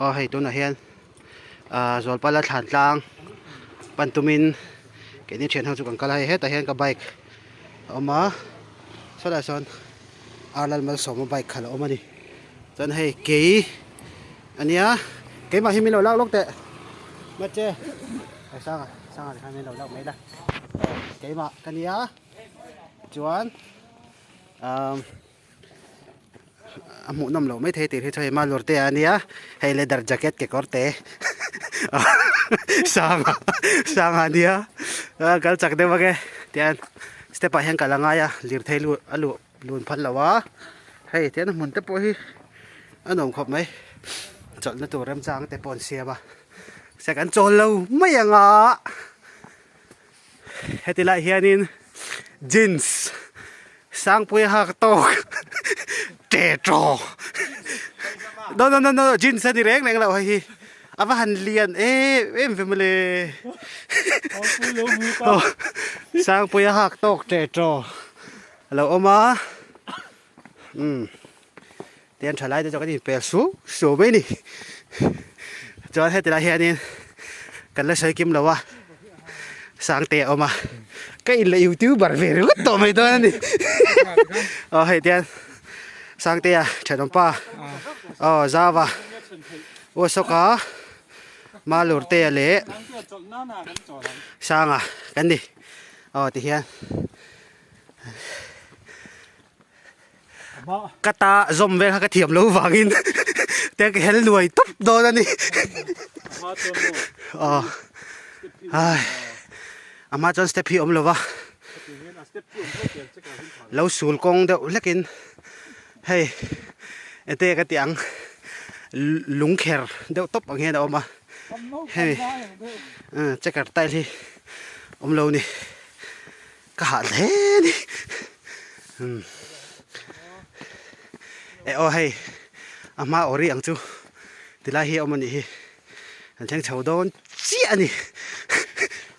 Aw hei tunah hian ah Zawlpala thlan tlang pan tumin keini thian ho chu kan kal a hei hetah hian ka bike a awm a sawtlaiah sawn Arlal Malsawma bike khalh a awm a ni chuan hei kei ania keimah hi min lo lak lawk teh mache hei sanga sanga te khan min lo lak mai la keimah ka nia chuan ah a hmuh nawm loh maithei tih hi chu hei Malur te a nia hei leather jacket kekawr te sanga sanga ania kal chak deuh vak e tian step ah hian kal a ngai a lirthei luh a luh lun phal lo a hei tian a hmun te pawh hi a nuam khawp mai chawlhna tur remchang te pawh an siam a se kan chawl lo mai ang a heti lai hianin jeans sangpui a hak tawk ṭe ṭaw no no no no jeans a ni reng reng lo hei hi a va han lian em em ve mawle sangpui a hak tawk ṭe ṭaw a lo awm a umm tian tha lai te chu kan inpel suau suau mai a ni chuan heti lai hianin kan la sawi kim lo a Sangte a awm a ka in la youtuber ve ringawt tawh mai dawn a ni aw hei tian Sangtea thenawmpa aw Zava Uasawka Malurtea leh Sanga kan ni aw tihian. Ka ta zawm vel kha ka thiam lo vangin tiang ka hel nuai tawp dawn a ni aw ai a hma chuan step hi a awm lo va lo sul kawng deuh hlekin hei ente ka tih ang lung kher deuh tawp ang hian a awm a hei checker tile hi awm lo a ni. Ka hah hle ni. Umm. E aw hei a hma awri ang chu tilai hi a awm a nih hi. Kan thleng chho dawn chiah a ni.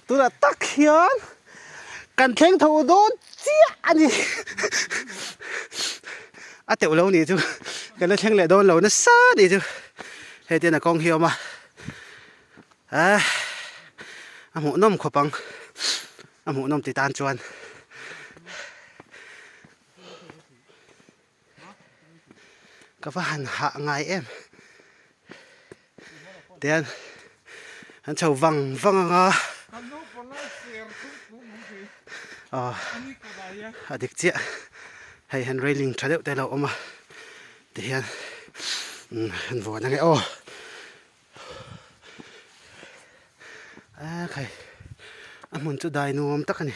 Tunah tak hian kan thleng tho dawn chiah a ni. A teuh lo nih chu kan la thleng leh dawn lo nasa nih chu. Hei tian a kawng hi a awm a. Eh a hmuhnawm khawp ang. A hmuhnawm ti tan chuan ka va han hah ngai em tian an chho vang vang ang a aw a dik chiah hei hian railing tha deuh te a lo awm a tihian an vuan ang e aw. Ekhai a hmun chu dai nuam tak a ni.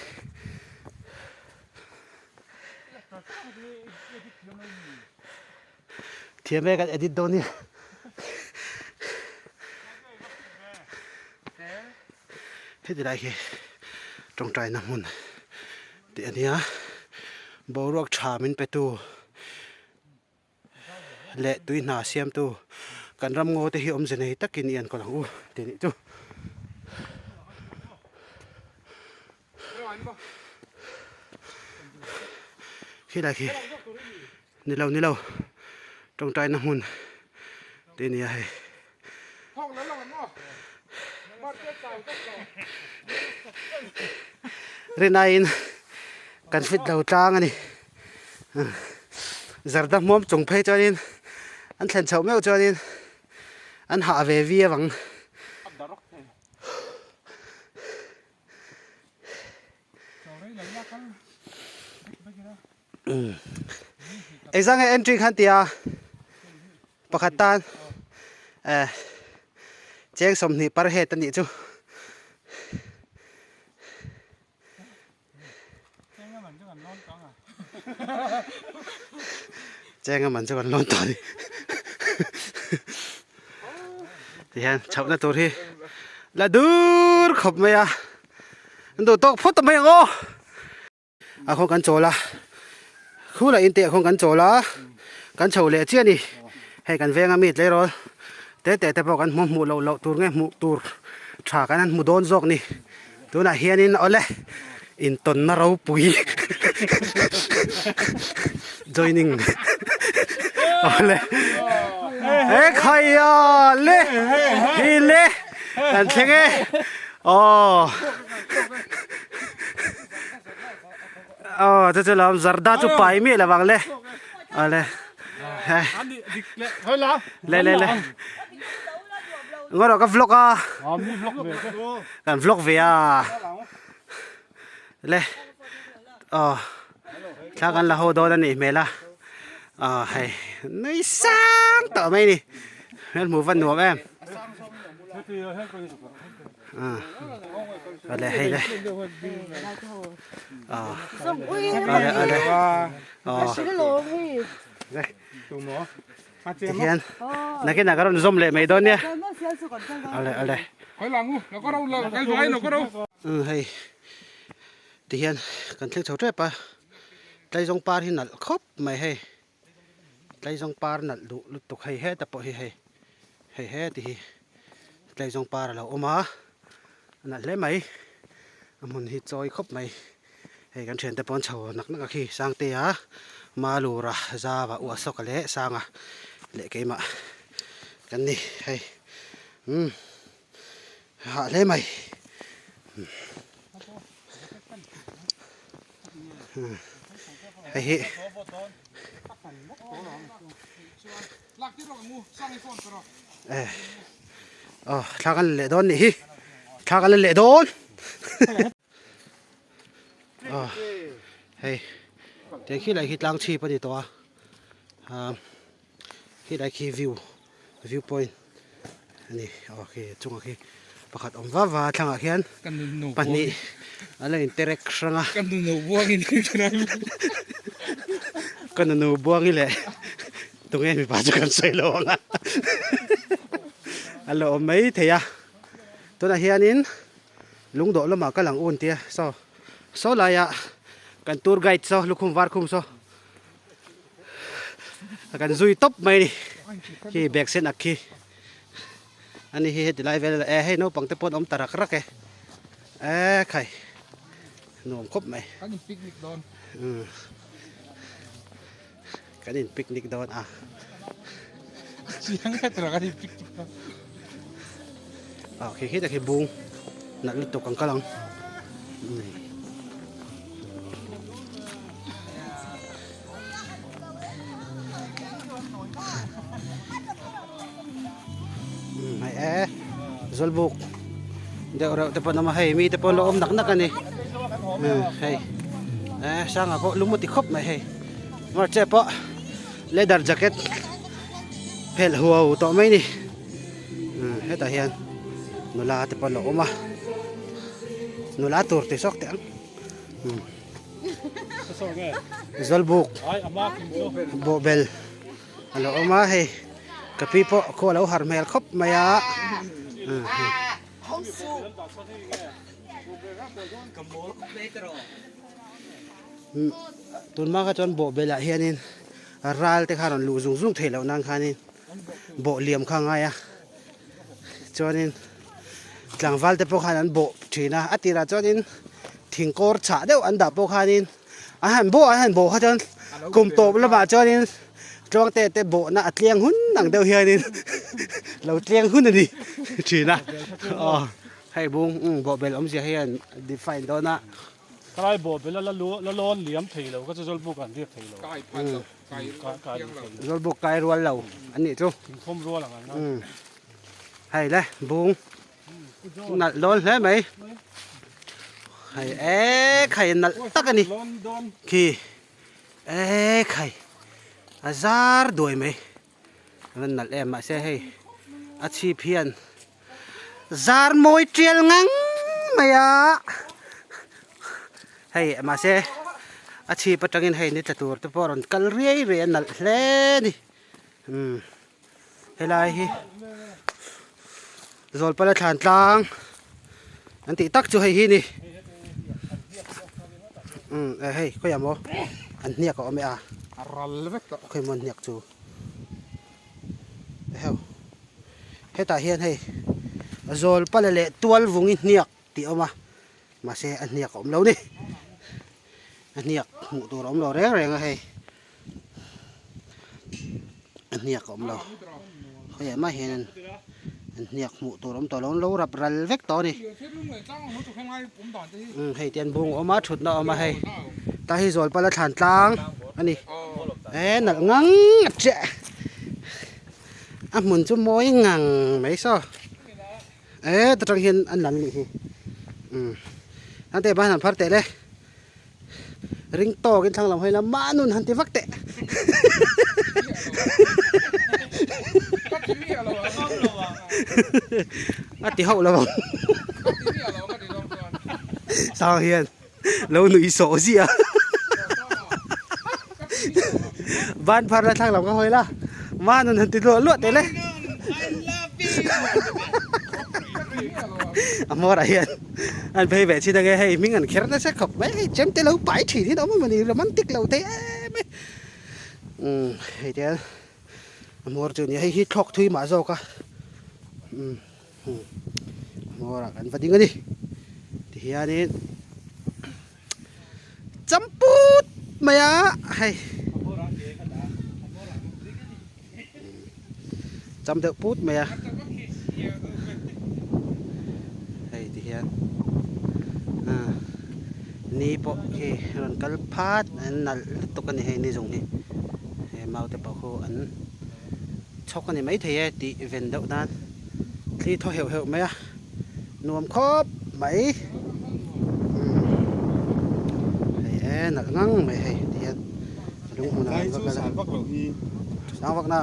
Thiam e kan edit dawn nia. Heti lai khi tawngtaina hmun tih a nia boruak tha min petu. leh tui hna siamtu kan ram ngaw te hi awmze nei takin i enkawl ang u tih nih chu. Khilai khi ni lo ni lo tawngtaina hmun tih a ni a hei. Rinaiin kan fit lo tlang a ni. Zarda hmuam chung phei chuanin an thlen chhoh meuh chuanin. An hah ve viau ang. Engzah nge entry khan tia pakhat tan eh cheng 20 per head a nih chu. Cheng a man chu kan lawn tawh a ni. Tihian chhohna tur hi la dur khawp mai a, an duh tawk phawt ta mai ang aw. A khaw kan chawl a, khu lah in teh khaw kan chawl a, kan chho leh chiah a ni. Hei kan venga mi tleirawl te te te pawh kan hmu hmuh loh loh tur nge hmuh tur tha kan han hmu dawn zawk ni. Tunah hianin awle intawnna ropui joining awle he khaia le hi le kan thleng e aw aw chu chu lam zarda chu pai miah lo vang le awle le le le ngaw rawh ka vlog a kan vlog ve a le aw thla kan la haw dawn a nih hmel a aw hei nui sang tawh mai ni hmel hmuh va nuam em ale hei le aw ale ale aw Tihian nakinah ka rawn zawm leh mai dawn nia. Ale ale. Umm hei tihian kan thleng chho tep a tlaizawng par hi nalh khawp mai hei tlaizawng par nalh duh lutuk hei heta pawh hi hei hei heti hi tlaizawng par a lo awm a a nalh hle mai a hmun hi chawi khawp mai. Hei kan thiante pawn chho nak nak a khi Sangtea Malura Zava Uahsawka leh Sanga leh keimah kan ni hei umm hah hle mai hei hi eh aw thla kan la leh dawn nih hi thla kan la leh dawn. Aw hei tiang khi lai khi tlang chhip a ni tawh a ah khilai khi view view point a ni aw khi chungah khi pakhat awm va va thlangah khian pahnih a la interek hrang a ka nunu buangi leh tunge mipa chu kan sawi lo ang a a la awm mai thei a tunah hianin. Lungdawh lamah ka lang un tia saw saw laiah kan tour guide saw lukhum var khum saw kan zui tawp mai ni khi bag sen ak khi ani hi heti lai vel e hei naupang te pawh an awm ta rak rak e e khai nuam khawp mai kan in picnic dawn kan in picnic dawn a chiang kha tura kan in picnic dawn ah khi khi khi bung nalh lutuk ang kal ang hei e zawlbuk deuh reuh te pawh an awm a hei mi te pawh an lo awm nak nak a ni hei e sangah pawh lung a ti khawp mai hei. Hmarcha pawh leather jacket phelh huau tawh mai ni hetah hian nula te pawh an lo awm a nula tur ti zawk teh ang zawlbuk bawhbel a lo awm a hei ka pi pawh khaw a lo har hmel khawp mai a. Tun hma kha chuan bawh belah hianin ral te kha rawn luh zung zung theih loh nan khanin bawh liam kha a ngai a chuanin tlangval te pawh khan an bawh thin a a tirah chuanin thingkawr chhah deuh an dah pawh khanin an han bawh an han bawh kha chuan kum tawp lamah chuanin tluangte te bawhna a tliang hun ang deuh hianin lo tliang hun a ni thin a aw hei bung bawh bel awmzia hian define dawn a. Kalai bawh bel a la la lawn liam thei lo ka chu zawlbuk an riak thei lo. Kai phal lo, kai kai kai thei lo. Zawlbuk kai rual lo an nih chu. Thingkhawm rual ang an. Hei le bung nalh dawn hle mai. Hei e khai nalh tak a ni. Khi e khai a zar duai mai. A van nalh em mahse hei a chhip hian zar mawi tial ngang mai a. Hei mahse a chhip atangin hei ni tla tur te pawh a rawn kal riai riai a nalh hle a ni. Umm helai hi Zawlpala thlan tlang an tih tak chu hei hi ni umm eh hei khawiah maw an hniak a awm e a khawi maw an hniak chu eheu hetah hian hei Zawlpala leh Tualvungi hniak tih a awm a mahse a hniak a awm lo ni a hniak hmuh tur a awm lo reng reng a hei. A hniak a awm lo khawiah mah hian an hniak hmuh tur a awm tawh lo an lo rap ral vek tawh a ni umm hei te an bung a awm a thutna a awm a hei tah hi zawlpala thlan tlang a ni e nalh ngang a chiah a hmun chu mawi ngang mai saw e ta tang hian an lam nih hi umm ante ban han phar teh le. Ring tawkin thlang lam hawi la mah nun han ti vak teh. A ti hauh lo ang. Sang hian lo nui sawh ziah a. Ban phar la thlang lam ka hawi la mah nun han ti luah luah teh le. A hmawrah hian. An phei ve chin ange hei hming an kher nasa khawp mai hei chem te lo pai thin hi a awm a mawni romantic lo thei em mai umm hei te a hmawr chu nia hei hi thlawk thui mah zawk a umm hmawr ah kan va ding a ni tihianin champut mai a hei cham deuh put mai a hei ti hian ah ni pawh khi rawn kal phat an nalh lutuk a ni hei ni zawng hi he mau te pawh khu an chhawk a ni maithei e tih ven deuh nan thli thaw heuh heuh mai a. Nuam khawp mai umm hei e nalh ngang mai hei ti hian lung hmun ah an va kal a sang vak na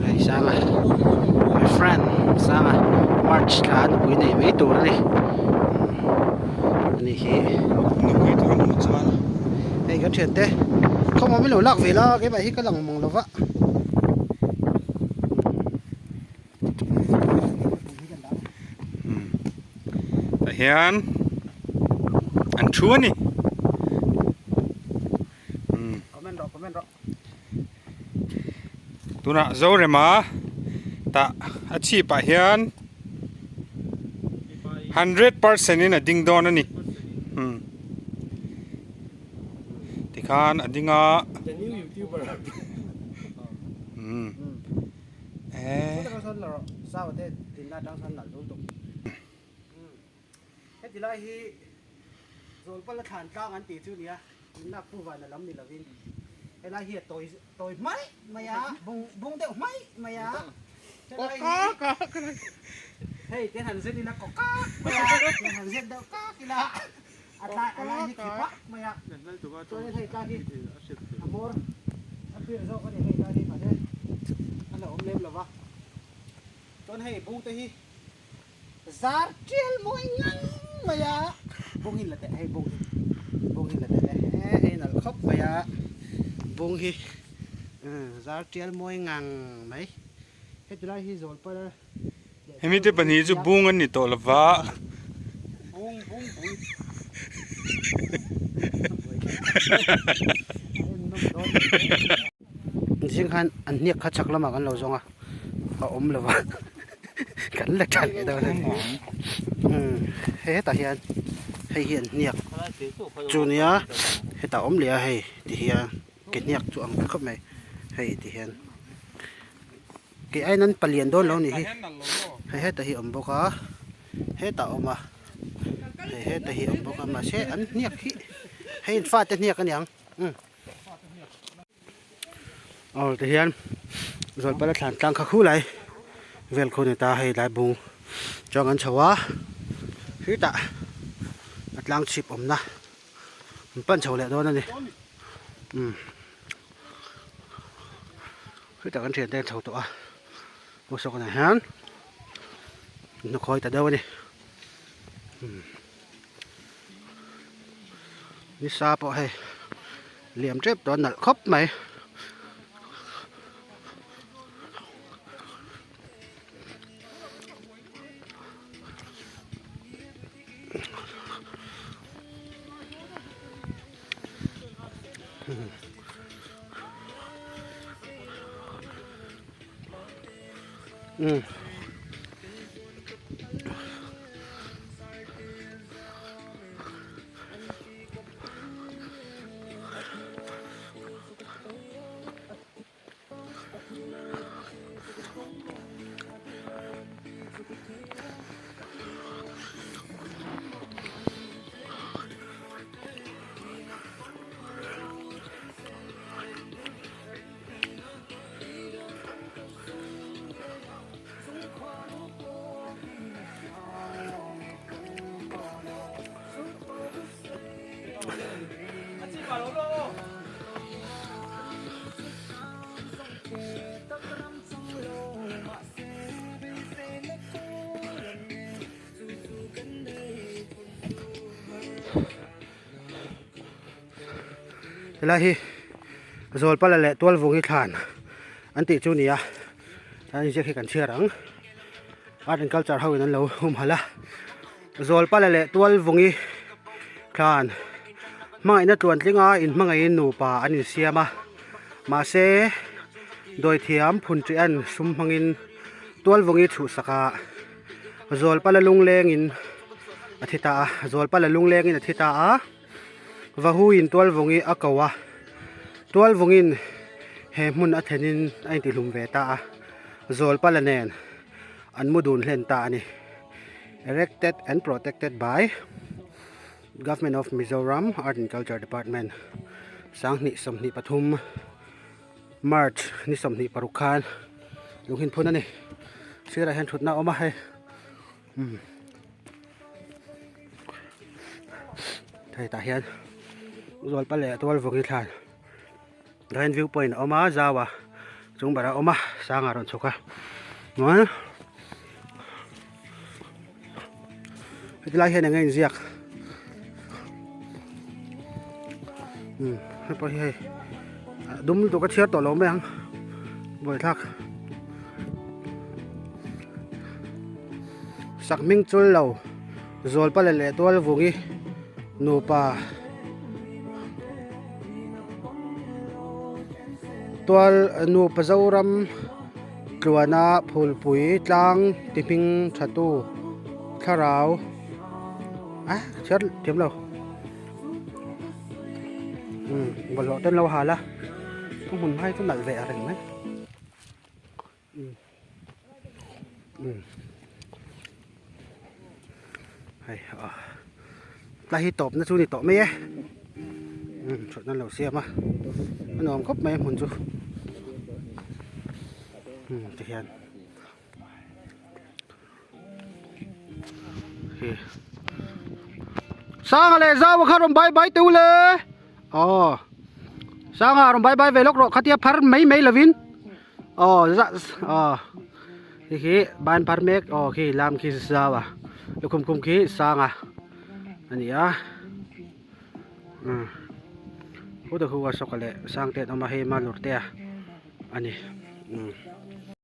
hei sanga my friend sanga march thla a nupui nei mai tur a ni ani hi nupui tur a hmuh chuan hei kan thian te khawmawm in lo lak ve la keimah hi ka lang mang lova tah hian an thu a ni comment rawh comment rawh tunah Zorema tah a chhip ah hian 100% in a ding dawn a ni umm tikhan a ding a umm eh. Heti lai hi Zawlpala thlan tlang an tih chu nia, inlak pu van a lam ni lovin helai hi a tawi tawi hmaih mai a, bung bung deuh hmaih mai a, helai hi hei te han zet ila kaw kak mai a, te han zet deuh kak ila a tlai a lai hi khi pak mai a, chuanin hei tlai hi a hmawr a phir zawk a ni hei tlai hi mahse a la awm lem lova, chuan hei bung te hi. Zar tial mawi ngang mai a, bung hi la teh hei bung hi bung hi la teh le he hei nalh khawp mai a bung hi zar tial mawi ngang mai heti lai hi zawl pal Hemi te pahnih chu bung an ni tawh lova. Bung bung bung Zing khan an hniak kha chhak lamah kan lo zawng a a awm lo va kan la tha leh dawn a ni umm hei hetah hian hei hi an hniak chu nia hetah a awm leh a hei ti hian ke hniak chu ang khawp mai hei ti hian ke aiin an palian dawn lo ni hi hei hetah hi a awm bawk a hetah a awm a hei hetah hi a awm bawk a mahse an hniak hi hei an fate hniak a niang. Umm. Aw ti hian Zawlpala thlan tlang kha khu lai vel khu ni ta hei lai bung chuan kan chho a hetah a tlang chhip awmna an pan chho leh dawn a ni umm hetah kan thiante an chho tawh a hawsawk ah hian hnukhawi ta deuh a ni umm. Nisa pawh hei liam tep tawh a nalh khawp mai. Umm. Helai hi Zawlpala leh Tualvungi thlan an tih chu a ni a an inziak hi kan chhiar ang art and culture ho in an lo humhalh a Zawlpala leh Tualvungi thlan hmangaihna tluantlinga inhmangaihin nupa an insiam a mahse dawithiam phunṭian sum hmangin Tualvungi chhuhsakah Zawlpala lunglengin a thi ta a Zawlpala lunglengin a thi ta a. Vahuin Tualvungi a ko a, Tualvungin he hmun a thenin a intihlum ve ta a, Zawlpala nen an mu dun hlen ta a ni. Erected and protected by Government of Mizoram Art and Culture Department 2024 March ni 26 khan lunghin phun a ni. Sirah hian thutna a awm a hei. Umm. Hei tah hian Zawlpa leh Tualvungi thlan tah hian view point a awm a zau a chung berah a awm a sangah a rawn chhuk a chuan heti lai hian eng nge inziak umm hei pawh hi hei dum lutuk a chhiar tawh lo mai ang buaithlak. Sakhming chul lo Zawlpala leh Tualvungi nupa Tual nupa Zoram tluana phulpui tlang ti hming thatu thlarau a chhiar thiam lo umm bawlhhlawh ten lo hal a a hmun hmai chu nalh ve a reng mai. Hei a tlai hi tawpna chu ni tawh mai e thutna an lo siam a a nuam khawp mai a hmun chu tikhian Sanga leh Zaua kha rawn bye bye teh u le aw Sanga rawn bye bye ve lawk rawh khatia phar mai mai lovin. Aw za aw hei hi ban phar mek aw khi lam khi zau a lukhum khum khi sang a ani a umm hu ta hu a sawka leh sang te an awm a hei malur te a ani umm.